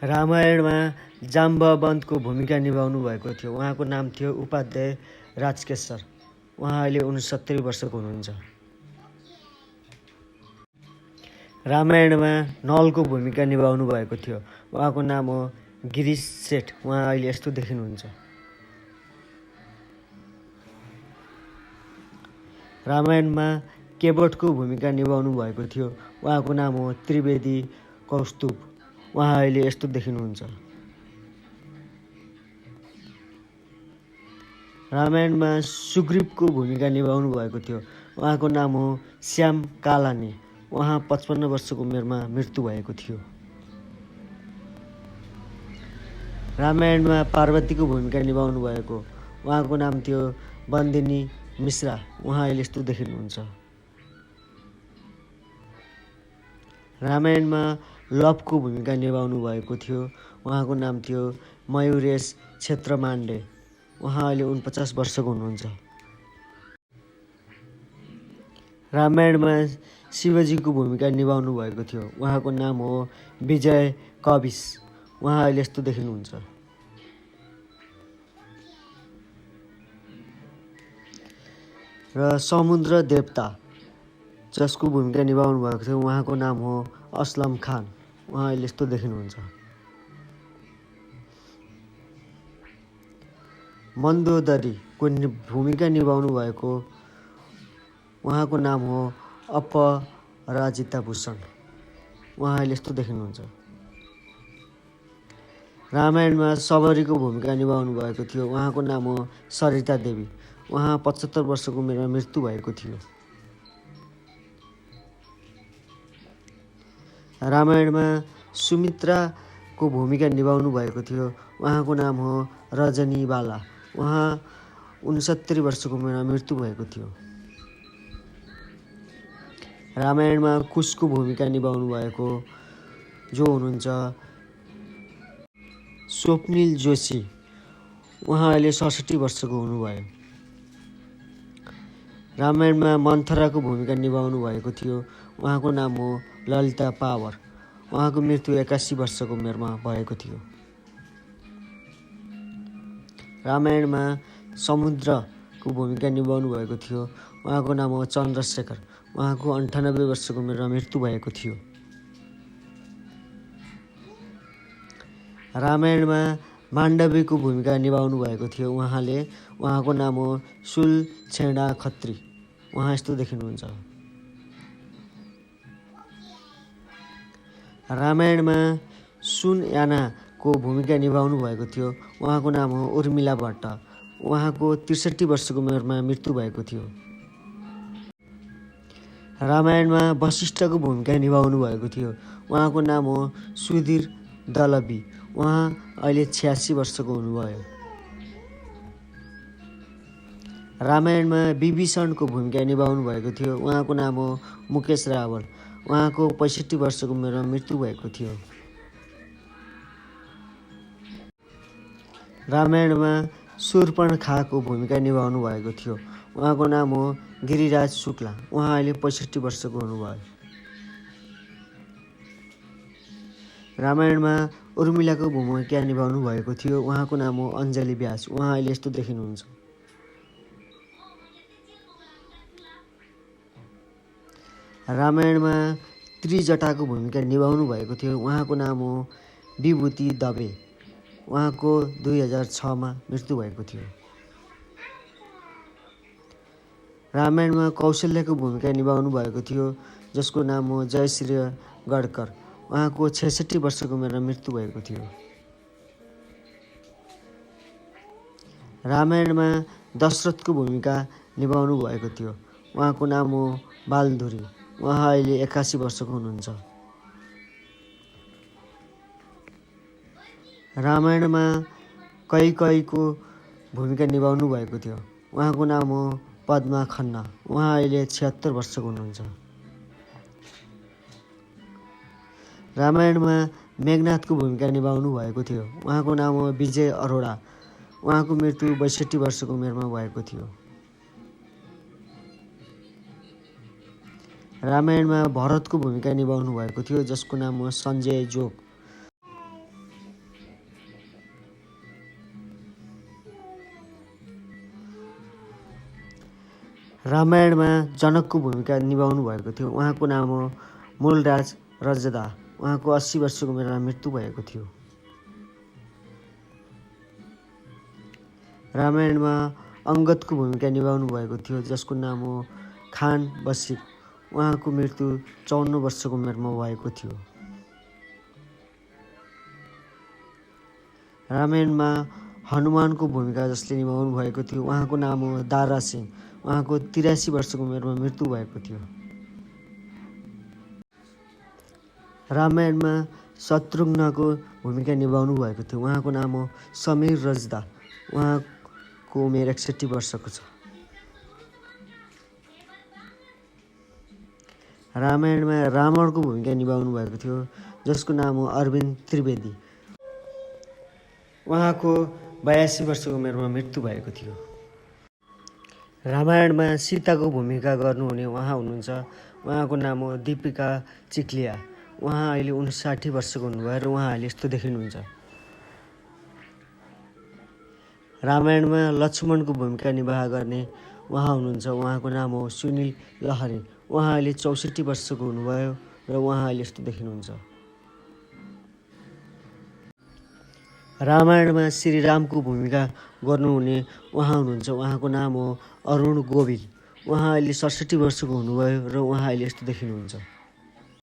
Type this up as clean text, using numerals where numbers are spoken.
रामायणमा जाम्बवन्तको भूमिका निभाउनु भएको थियो। उहाँको नाम थियो उपाध्याय राजकेशर। उहाँ अहिले 69 वर्षको हुनुहुन्छ। रामायणमा नलको भूमिका निभाउनु भएको थियो। उहाँको नाम हो गिरीश सेठ। उहाँ अहिले यस्तो देखिनुहुन्छ। रामायणमा केवटको भूमिका निभाउनु भएको थियो। उहाँको नाम हो त्रिवेदी कौस्तुभ। उहाँ अहिले यस्तो देखिनुहुन्छ। रामायणमा सुग्रीवको भूमिका निभाउनु भएको थियो। उहाँको नाम हो श्याम कालानी। उहाँ 55 वर्षको उमेरमा मृत्यु भएको थियो। रामायणमा पार्वतीको भूमिका निभाउनु भएको उहाँको नाम थियो बन्दिनी मिश्रा। उहाँ अहिले यस्तो देखिनुहुन्छ। रामायणमा लवको भूमिका निभाउनु भएको थियो। उहाँको नाम थियो मयूरेश क्षेत्रमाण्डे। उहाँ अहिले 49 वर्षको हुनुहुन्छ। रामायणमा शिवजीको भूमिका निभाउनु भएको थियो। उहाँको नाम हो विजय कविश। उहाँ अहिले यस्तो देखिनुहुन्छ। र समुद्र देवता जसको भूमिका निभाउनु भएको थियो उहाँको नाम हो असलम खान। उहाँ अहिले यस्तो देखिनुहुन्छ। मन्दोदरीको भूमिका निभाउनु भएको उहाँको नाम हो अपराजिता भूषण। उहाँ अहिले यस्तो देखिनुहुन्छ। रामायणमा सबरीको भूमिका निभाउनु भएको थियो। उहाँको नाम हो सरिता देवी। उहाँ 75 वर्षको उमेरमा मृत्यु भएको थियो। रामायणमा सुमित्राको भूमिका निभाउनु भएको थियो। उहाँको नाम हो रजनी बाला। उहाँ 69 वर्षको उमेरमा मृत्यु भएको थियो। रामायणमा कुशको भूमिका निभाउनु भएको जो हुनुहुन्छ स्वप्निल जोशी। उहाँ अहिले 67 वर्षको हुनुभयो। रामायणमा मन्थराको भूमिका निभाउनु भएको थियो। उहाँको नाम हो ललिता पावर। उहाँको मृत्यु 81 वर्षको उमेरमा भएको थियो। रामायणमा समुद्रको भूमिका निभाउनु भएको थियो। उहाँको नाम हो चन्द्रशेखर। उहाँको 98 वर्षको उमेरमा मृत्यु भएको थियो। रामायणमा माण्डवीको भूमिका निभाउनु भएको थियो। उहाँको नाम हो सुलक्षेणा खत्री। उहाँ यस्तो देखिनुहुन्छ। रामायणमा सुनयानाको भूमिका निभाउनु भएको थियो। उहाँको नाम हो उर्मिला भट्ट। उहाँको 63 वर्षको उमेरमा मृत्यु भएको थियो। रामायणमा वशिष्ठको भूमिका निभाउनु भएको थियो। उहाँको नाम हो सुधीर दलबी। उहाँ अहिले 86 वर्षको हुनुभयो। रामायणमा विभीषणको भूमिका निभाउनु भएको थियो। उहाँको नाम हो मुकेश रावल। उहाँको 65 वर्षको उमेरमा मृत्यु भएको थियो। रामायणमा शूर्पणखाको भूमिका निभाउनु भएको थियो। उहाँको नाम हो गिरिराज शुक्ला। उहाँ अहिले 65 वर्षको हुनुभयो। रामायणमा उर्मिलाको भूमिका निभाउनु भएको थियो। उहाँको नाम हो अञ्जली व्यास। उहाँ अहिले यस्तो देखिनुहुन्छ। रामायणमा त्रिजटाको भूमिका निभाउनु भएको थियो। उहाँको नाम हो विभूति दवे। उहाँको 2006मा मृत्यु भएको थियो। रामायणमा कौशल्यको भूमिका निभाउनु भएको थियो जसको नाम हो जयश्री गडकर। उहाँको 66 वर्षको उमेरमा मृत्यु भएको थियो। रामायणमा दशरथको भूमिका निभाउनु भएको थियो। उहाँको नाम हो बालधुरी। उहाँ अहिले 81 वर्षको हुनुहुन्छ। रामायणमा कैकईको भूमिका निभाउनु भएको थियो। उहाँको नाम हो पद्मा खन्ना। उहाँ अहिले 76 वर्षको हुनुहुन्छ। रामायणमा मेघनाथको भूमिका निभाउनु भएको थियो। उहाँको नाम हो विजय अरोड़ा। उहाँको मृत्यु 62 वर्षको उमेरमा भएको थियो। रामायणमा भरतको भूमिका निभाउनु भएको थियो जसको नाम हो सञ्जय जोग। रामायणमा जनकको भूमिका निभाउनु भएको थियो। उहाँको नाम हो मूलराज रजदा। उहाँको 80 वर्षको उमेरमा मृत्यु भएको थियो। रामायणमा अङ्गदको भूमिका निभाउनु भएको थियो, जसको नाम हो खान बसिर। उहाँको मृत्यु 54 वर्षको उमेरमा भएको थियो। रामायणमा हनुमानको भूमिका जसले निभाउनु भएको थियो, उहाँको नाम हो दारा सिंह। उहाँको 83 वर्षको उमेरमा मृत्यु भएको थियो। रामायणमा शत्रुघ्नको भूमिका निभाउनु भएको थियो। उहाँको नाम हो समीर रजदा। उहाँको उमेर 61 वर्षको छ। रामायणमा रावणको भूमिका निभाउनु भएको थियो, जसको नाम हो अरविन्द त्रिवेदी। उहाँको 82 वर्षको उमेरमा मृत्यु भएको थियो। रामायणमा सीताको भूमिका गर्नुहुने उहाँ हुनुहुन्छ, उहाँको नाम हो दीपिका चिखलिया। उहाँ अहिले 59 वर्षको हुनुभयो र उहाँ अहिले यस्तो देखिनुहुन्छ। रामायणमा लक्ष्मणको भूमिका निर्वाह गर्ने उहाँ हुनुहुन्छ, उहाँको नाम हो सुनिल लहरे। उहाँ अहिले 64 वर्षको हुनुभयो र उहाँ अहिले यस्तो देखिनुहुन्छ। रामायणमा श्रीरामको भूमिका गर्नुहुने उहाँ हुनुहुन्छ, उहाँको नाम हो अरुण गोविल। उहाँ अहिले 67 वर्षको हुनुभयो र उहाँ अहिले यस्तो देखिनुहुन्छ।